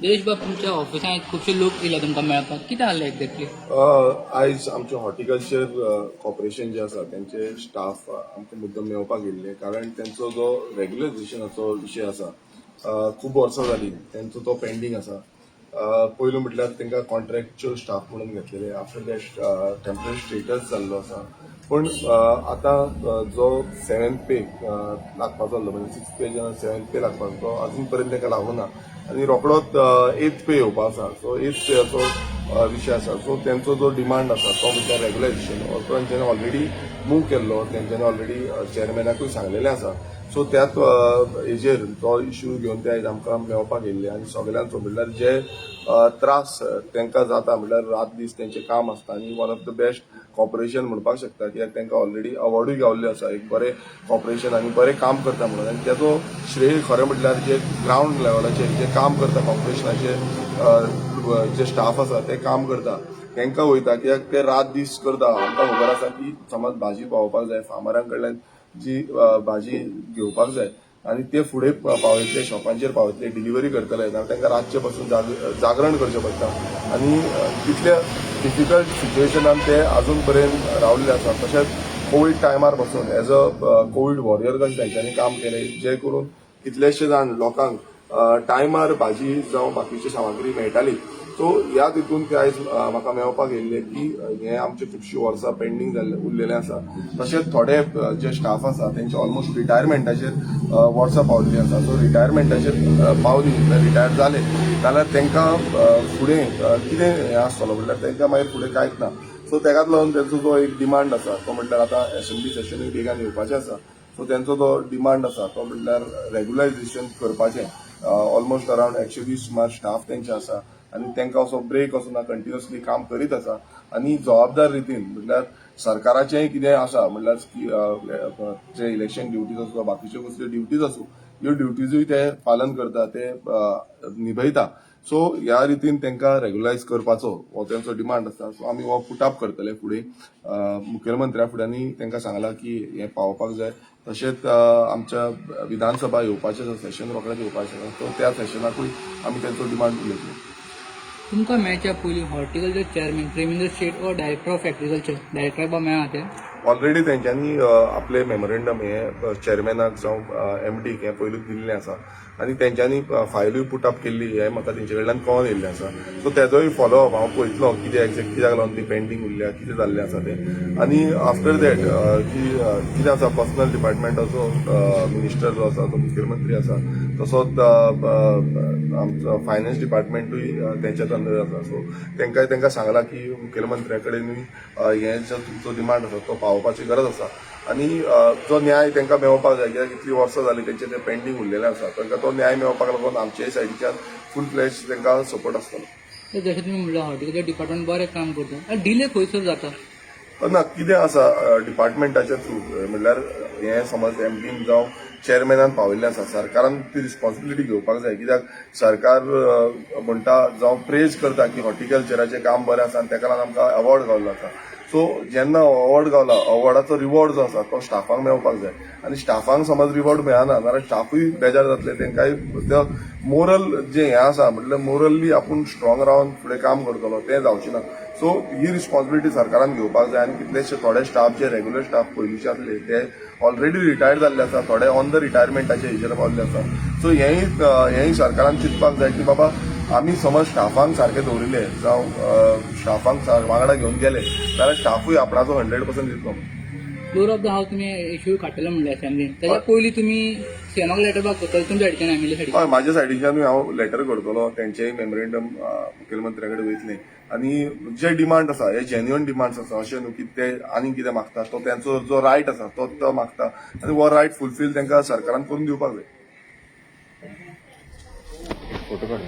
देशबाब, तुमच्या ऑफिसांत खुबशे लोक येयले तुमकां मेळपाक. कितें जालें एक्झॅक्टली? आयज आमचें हॉर्टिकल्चर कॉर्पोरेशन जे आसा, तेंचे स्टाफ आमकां मुद्दम मेळपाक येयल्ले, कारण तेंचो जो रेग्युलरायझेशनाचो विशय आसा, खूब वर्सां जालीं तेंचो तो पेंडींग आसा. पयलू म्हटल्यार तांकां कॉन्ट्रॅक्च्युअल स्टाफ म्हणून घेतलेले. आफ्टर that temporary status जाल्लो आसा. पूण आतां जो सेव्हन्थ पे लागपाचो आसलो, म्हणजे सिक्स पे जेन्ना सेव्हन्थ पे लागपाचो, तो अजून पर्यंत तांकां लागूना आनी रोखडोच एथ पे येवपा आसा. सो एथ पेयाचो विशय आसा. सो तेंचो जो डिमांड आसा तो म्हटल्यार रेगुलायझेशन. तेंच्यांनी ऑलरेडी मूव केल्लो, तेंच्यांनी ऑलरेडी चेअरमॅनाकूय सांगलेलें आसा. सो त्याच हेजेर तो इश्यू घेवन ते आयज आमकां मेळपाक येयल्ले. आनी सगल्यांचो म्हणल्यार जे त्रास तांकां जाता, म्हणल्यार रात दीस तेंचें काम आसता आनी one of the best corporation म्हणपाक शकता, कित्याक तांकां ऑलरेडी अवॉर्डूय गावल्ले आसा, एक बरें कॉर्पोरेशन आनी बरें काम करता म्हणून. आनी तेजो श्रेय खरें म्हटल्यार जे ग्रावंड लेवलाचेर जे काम करता, कॉर्पोरेशनाचे जे स्टाफ आसा ते काम करता, तांकां वयता, कित्याक ते रात दीस करता. आमकां खबर आसा की समज भाजी पावोवपाक जाय, फार्मरां कडल्यान जी भाजी घेवपाक जाय आनी ते फुडें पावयतले, शॉपांचेर पावयतले, डिलिव्हरी करतले, जाल्यार तांकां रातचे पासून जागरण करचें पडटा आनी तितल्या डिफिकल्ट सिच्युएशनान ते अजून पर्यंत रावल्ले आसा. तशेंच कोवीड टायमार पासून एज अ कोवीड वॉरियर कशें तेंच्यांनी काम केलें, जे करून कितलेशे जाण लोकांक टायमार भाजी जावं बाकीची सामग्री मेळटाली. सो ह्या तितून ते आयज म्हाका मेळपाक येयल्ले की हें आमचे खुबशीं वर्सां पेंडींग जाल्लें उरलेलें आसा. तशेंच थोडे जे स्टाफ आसा तेंचे ऑलमोस्ट रिटायरमेंटाचेर वर्सां पावल्लीं आसा. सो रिटायरमेंटाचेर पावली, रिटायर जाले जाल्यार तांकां फुडें कितें हें आसतलो, म्हणल्यार तांकां मागीर फुडें कांयच ना. सो तेकाच लागून तेंचो जो एक डिमांड आसा तो म्हणल्यार आतां एसेंब्ली सेशनूय बेगान येवपाचें आसा. सो तेंचो जो डिमांड आसा तो म्हणल्यार रेगुलरायझेशन करपाचें. ऑलमोस्ट अरावंड 120 सुमार स्टाफ तेंचे आसा आनी तांकां असो ब्रेक असो ना, कंटिन्युअसली काम करीत आसा. आनी जबाबदार रितीन, म्हणल्यार सरकाराचेंय कितें आसा, म्हणल्यार जे इलेक्शन ड्युटीज आसूं, बाकीच्यो कसल्यो ड्युटीज आसूं, ह्यो ड्युटीजूय ते पालन करता, ते निभयता. सो ह्या रितीन तांकां रेगुलरायज करपाचो हो तेंचो डिमांड आसा. सो आमी हो पुटअप करतले फुडें मुखेलमंत्र्या फुड्यांनी. तांकां सांगलां की हें पावोवपाक जाय. तशेंच आमच्या विधानसभा येवपाचें आसा, सेशन रोखडेंच येवपाचें आसा, सो त्या सेशनाकूय आमी तेंचो डिमांड उलयतले. तुमकां मेळच्या पयलीं हॉर्टिकल्चर चेअरमॅन प्रेमेंद्र शेट व डायरेक्टर ऑफ एग्रीकल्चर डायरेक्टर बा मेळ्ळा ते? ऑलरेडी तेंच्यांनी आपले मेमोरेंडम हे चेअरमॅनाक जावं एमडीक हें पयलूच दिल्लें आसा आनी तेंच्यांनी फायलूय पुटअप केल्ली हें म्हाका तेंचे कडल्यान कळोन येयल्लें आसा. सो तेजोय फॉलोअप हांव पळयतलो, कितें एक्झॅक्ट कित्याक लागून ती पेंडींग उरल्या, कितें जाल्लें आसा तें. आनी आफ्टर that की कितें आसा, पर्सनल डिपार्टमेंटाचो मिनिस्टर जो आसा तो मुखेलमंत्री आसा. तसोच आमचो फायनान्स डिपार्टमेंटूय तेंच्याच अंडर आसा. सो तेंकां तेंकां सांगलां की मुखेलमंत्र्या कडेनूय हें जो तुमचो डिमांड आसा तो पावोवपाची गरज आसा आनी जो न्याय तांकां मेळपाक जाय, कित्याक इतलीं वर्सां जालीं तेंचे ते पेंडींग उरलेलें आसा, तांकां तो न्याय मेळपाक लागून आमच्याय सायडीच्यान फूल फ्लॅज तांकां सपोर्ट आसतलो. तर जशें तुमी म्हणलां, हॉर्टिकल्चर डिपार्टमेंट बरें काम करता, डिले खंयसर जाता? ना, कितें आसा, डिपार्टमेंटाच्या थ्रू, म्हणल्यार हें समज एमडीन जावं चेअरमॅनान पावयल्लें आसा, सरकारान ती रिस्पॉन्सिबिलिटी घेवपाक जाय. कित्याक सरकार म्हणटा जावं प्रेज करता की हॉर्टिकल्चराचें काम बरें आसा आनी ताका लागून आमकां अवॉर्ड गावल्लो आसा. सो जेन्ना अवॉर्ड गावला, अवॉर्डाचो रिवॉर्ड जो आसा तो स्टाफांक मेळपाक जाय. आनी स्टाफांक समज रिवॉर्ड मेळना जाल्यार स्टाफूय बेजार जातले. तांकांय मोरल जें हें आसा, म्हटल्यार मोरली आपूण स्ट्रॉंग रावन फुडें काम करतलो, तें जावचें ना. सो ही रिस्पॉन्सिबिलिटी सरकारान घेवपाक जाय. आनी कितलेशे थोडे स्टाफ जे रेगुलर स्टाफ पयलींचे आसले ते ऑलरेडी रिटायर्ड जाल्ले आसा, थोडे ऑन the रिटायरमेंटाचे हेजेर पावल्ले आसा. सो हेंय सरकारान चिंतपाक जाय की बाबा, आमी समज स्टाफांक सारके दवरिल्ले जावं स्टाफांक वांगडा घेवन गेले जाल्यार स्टाफूय आपणाचो 100% दितलो. फ्लोर ऑफ the house तुमी इश्यू काडटले म्हणले असेंब्लीन. त्याच्या पयलीं तुमी सीएमाक लेटर बॅक करतले तुमच्या सायडीच्यान, एमएलए सायडीच्यान? हय, म्हाज्या सायडीच्यानूय हांव लेटर करतलो, तेंचेय मेमोरेंडम मुखेलमंत्र्या कडेन वयतलें. आनी जे डिमांड आसा हे जेन्युअन डिमांड्स आसा. अशें न्हू की ते आनी कितें मागता. तो तेंचो जो रायट आसा तो तो मागता आनी हो रायट फुलफील तांकां सरकारान करून दिवपाक जाय. फोटो काढ.